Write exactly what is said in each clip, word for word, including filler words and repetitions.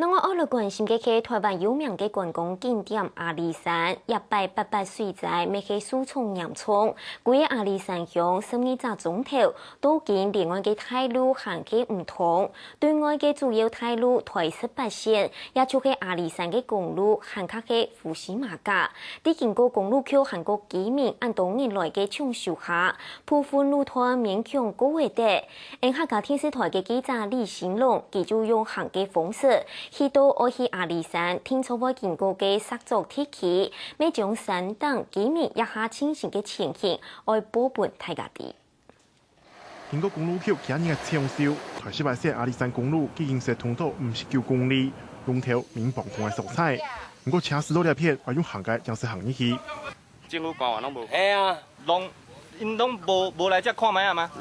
另外，愛來關心个係臺灣有名个觀光景點阿里山，這擺八八水災乜係受創嚴重，歸个阿里山鄉十二隻庄頭，到今連外个大路還係毋通，對外个主要大路臺十八線，也就係阿里山个公路，還較係烏漆嘛架。在經過公路局還過居民恁多年來个搶修下，部分路段勉強過會得。 恩客家電視臺个記者李新龍，佢就用行个方式，去到愛去阿里山，定著會經過个石作地區，乜將山頂居民這下情形个情形，愛報分大家知。經過公路局今日个搶修，臺十八線阿里山公路既經塞通到五十九公里，龍頭明磅空个所在。毋過車駛到這片，愛用行个正使行入去。 政府官員攏無。係啊，攏，𪜶攏無，無來遮看覓啊嗎？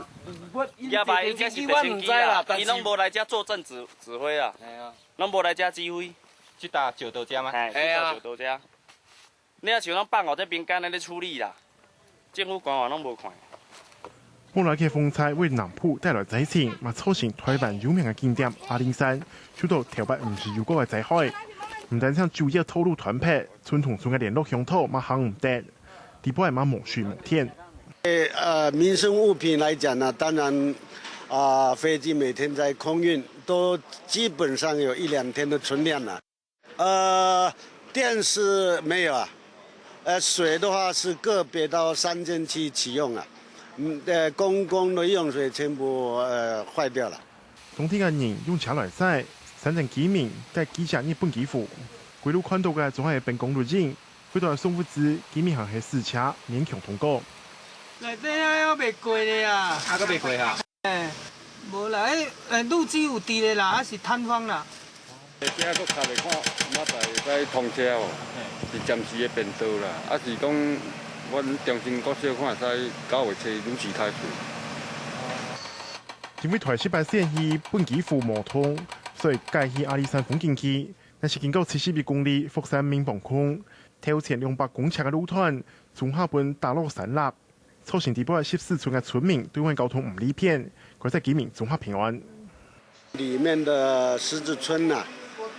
我，也吧，應該是白天機啦，𪜶毋知啦，但是，𪜶攏無來遮坐鎮指，指揮啊，係啊，攏無來遮指揮。這搭石頭遮嗎？嘿，係啊，這搭石頭遮。你若像咱放學這邊間咧處理啦，政府官員攏無看。 無奈个風災為南部帶來災情，嘛造成臺灣有名个景點阿里山，受到頭擺毋時有過个災害。毋單淨主要道路斷忒，村同村个聯絡鄉土嘛行毋得，底背嘛無水無電。呃，民生物品來講呢，當然，啊，飛機每天在空運，都基本上有一兩天的存量了。 呃，電是沒有啊，呃，水的話是個別到山間去取用啊，嗯，呃，公共的用水全部，呃，壞掉了。當地个人用車來駛，山頂居民戴記者日本機服，歸路看到个總係本公路人，為到送物資，居民還係駛車勉強通過。內底啊，猶未過咧啊。啊，閣未過哈？ 欸，無啦，欸，欸，路基有直的啦，抑是塌方啦。這个閣較袂看，明仔載會使通車哦，是暫時的便道啦，啊是講阮中心國小看會使九月初如期開始。因為臺十八線去本基湖無通，所以改去阿里山風景區，但是經過七十一公里福山明磅空，頭前兩百公尺个路段，總下分打落山落。 造成底背十四村个村民對外交通毋利便，該在居民總下平安。裡面的十字村呢，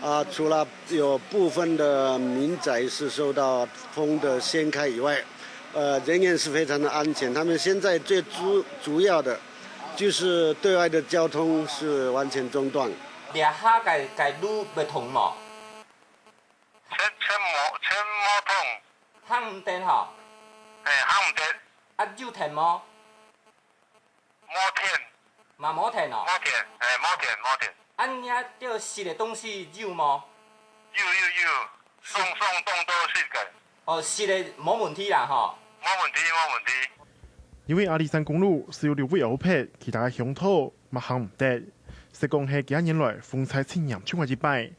啊，除了有部分的民宅是受到風的掀開以外，呃，人員是非常的安全。他們現在最主，主要的就是對外的交通是完全中斷。這下个，个路會通無？全，全無，全無通。行毋得吼？嘿，行毋得。 啊，有電無？無電。嘛無電哦？無電，嘿，無電，無電。啊，你啊，這食个東西有無？有，有，有，送，送，送都食个。哦，食个無問題啦吼。無問題，無問題。因為阿里山公路係有六位湖泊，其他个鄉土嘛行毋得。實講係幾下年來風災盡嚴重个一擺，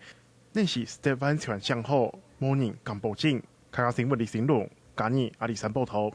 恁時實在萬全想好，無人敢保證。客家新聞李新龍，嘉義阿里山報導。